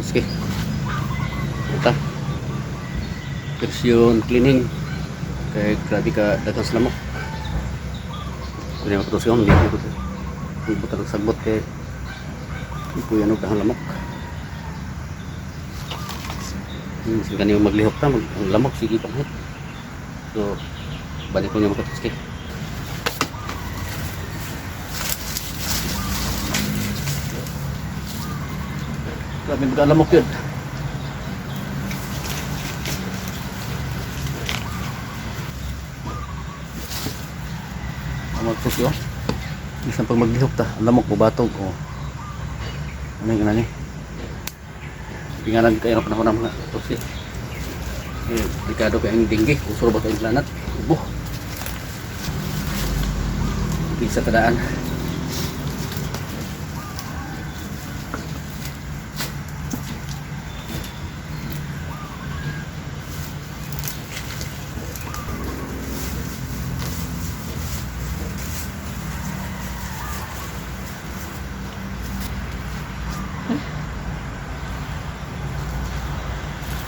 Katuski. Ito. Version cleaning. Kay grabe ka daghang sa lamok. Kunya mga katuski, hindi ko ito. Buta ng sagbot kay ipuyan og dahang lamok. Sige kanyo maglihok ta, ang lamok sige panghit. So, balik ko niya, mga katuski. Grabe mga lamok yun. Ang magtusi oh. Bisan pag maglihok ta, ang lamok bubatog oh. Ano yung ni? Pingalan kayo ng panahon ng mga tusi. Eh, delikado kayo ang dengue, usuro ba kayong lanat? Ubo. Bisa tadaan.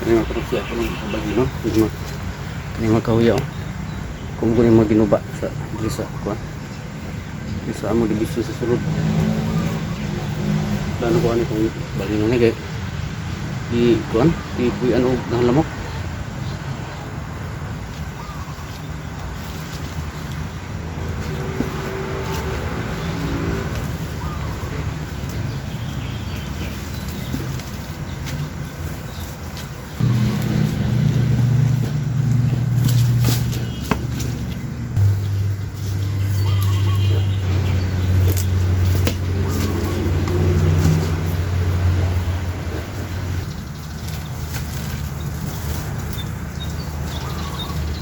Kani mga katusi, ako nang kabagi no. Kani mga kahuya oh. Kung ko mga ginuba sa diri sa kuan. Diri sa among dibisyo sa sulod. Plano ko ani kung balino ni kay di kuan, di puyan og dahang lamok.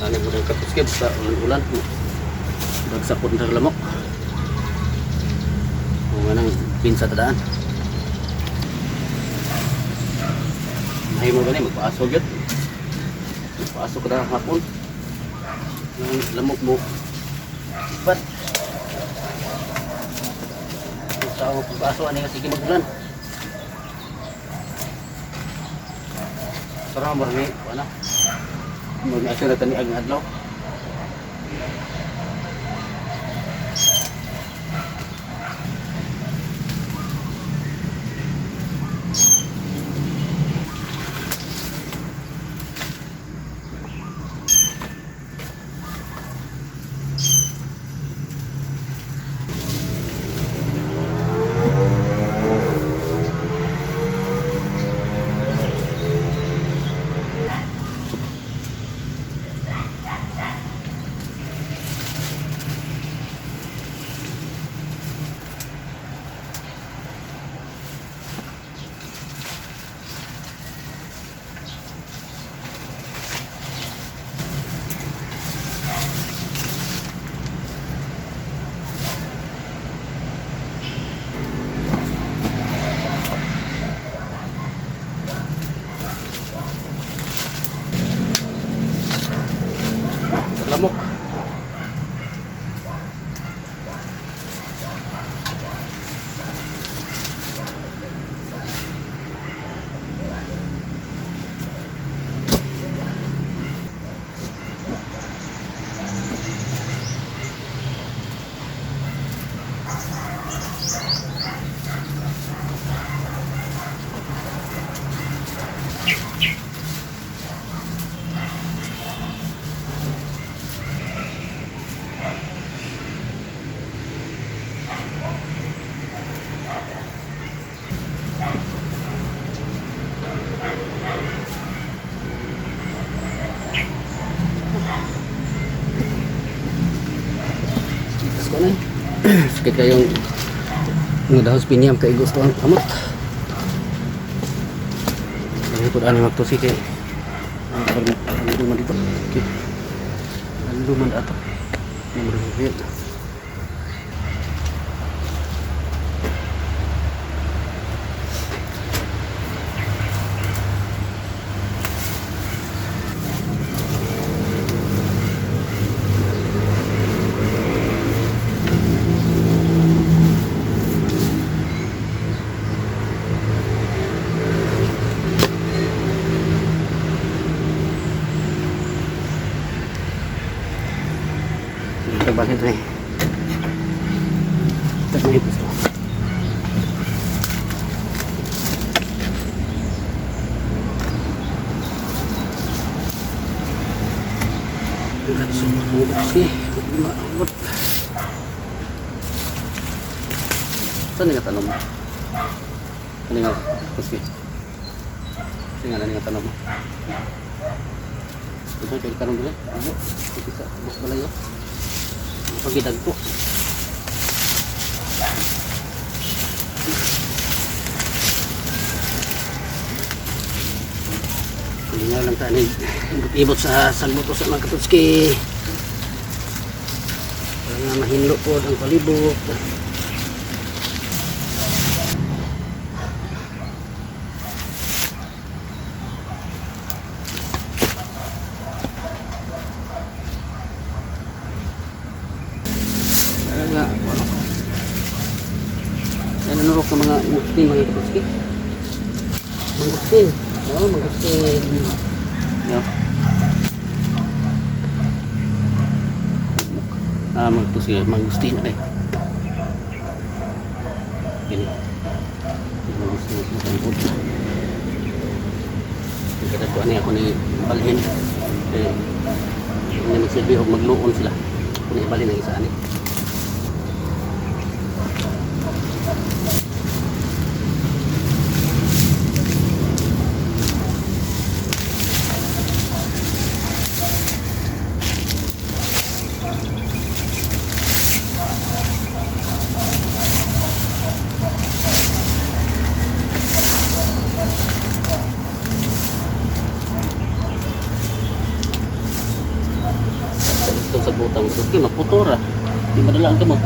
Ano mo ng katuskip sa ulan-ulan. Bagsak po ng lamok. Kung anong pinsa tadaan. Mahimo gani magpaaso gyud. Magpaaso ka na hapon. Ang lamok mo. But sa ako pag-aso ani nga sige magulan. Sarang mo ni wala. Mag-aso na tani ang adlaw. Lamok. Tapos ko na. Sakit kayong nga dahos pinyam kay gusto ang kamot. Ano po ani magtusi kay ano man dito. Okay. Ano man ato. Numero 7. Balhin rin. Ito ito. Saan nga tanong mo? Ano nga? Kuski. Saan nga nga tanong mo? Ito kayo tanong dili. Abo. Ito sa bus balay oh. Pagitag ko. Hindi nga lang tayo ibot sa salbot sa mga katutski. Para nga mahinlo po ang palibot. Para nga, ano? Yan nanurok ng mga mangustin, mga katutski. Mangustin. Oo, mangustin. Yeah. Ah, mangustin, mangustin ay. Gini. Mangustin sa tangkod. Kaya ani ako ni balhin. Eh, hindi magsilbi og magluon sila. Ako ni ibalhin ang isa ani. Ito sa butang. Okay, maputora. Di madala ang gamot.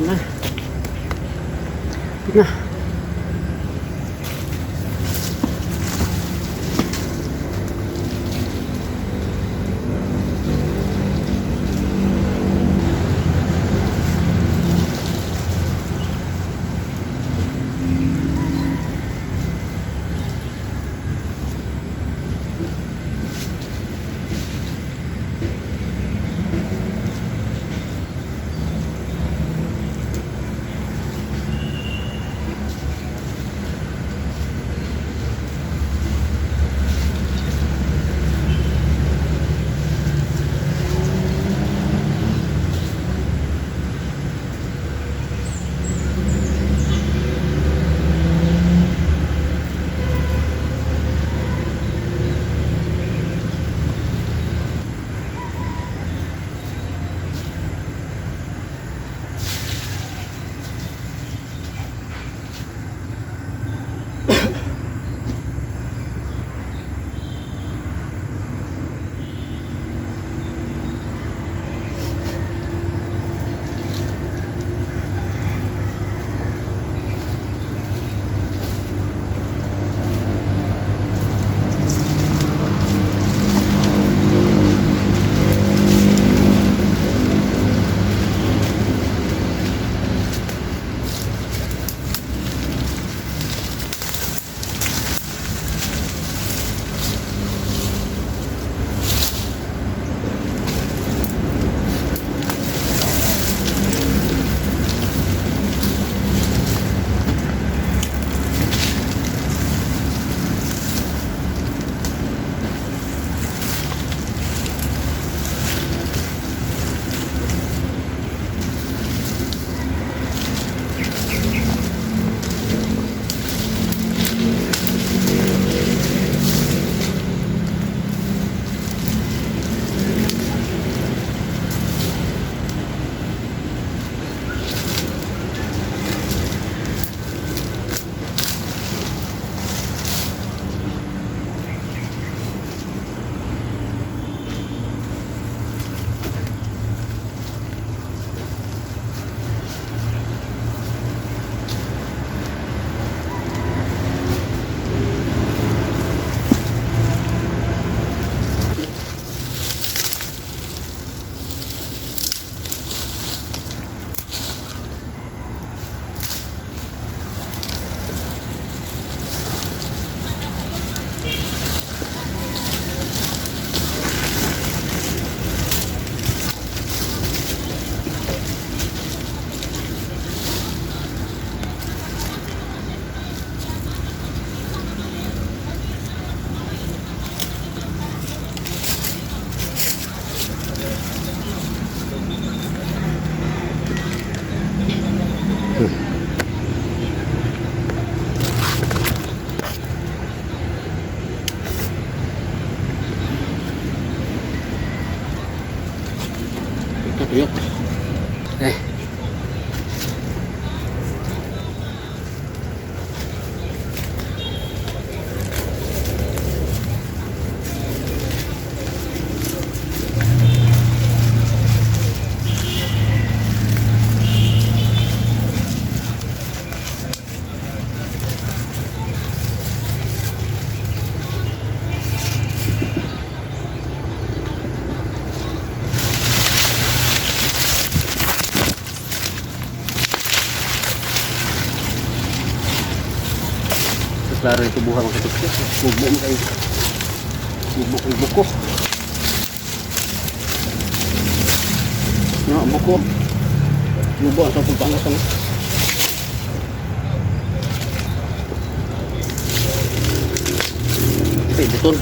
Na. Na. Ito tuyok. Eh. Klaro ito buha mga katukso. Mubo mo kayo. Mubo kay buko. No, buko. Mubo ang sa pangos ang. Ito, buton.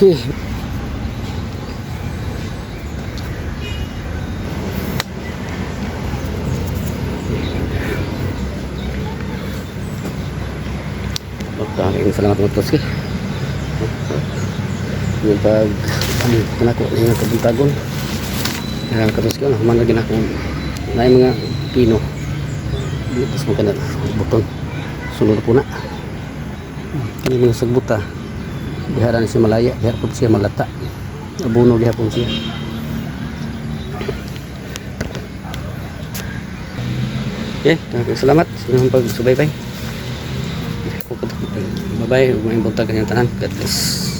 Okay. Okay, salamat mga toski. Yung pag ano, kanako yung kabuntagon. Kaya katoski ano, human lagi na ako na mga pino. Di pas mo kana buton. Sulod po na. Kani mga sagbuta. Dihara ni siya malaya, dihara po siya malata. Abuno gihapon siya. Okay, salamat sa inyong pagsubaybay. Bye-bye, ug maayong buntag kanyang tanan. God bless.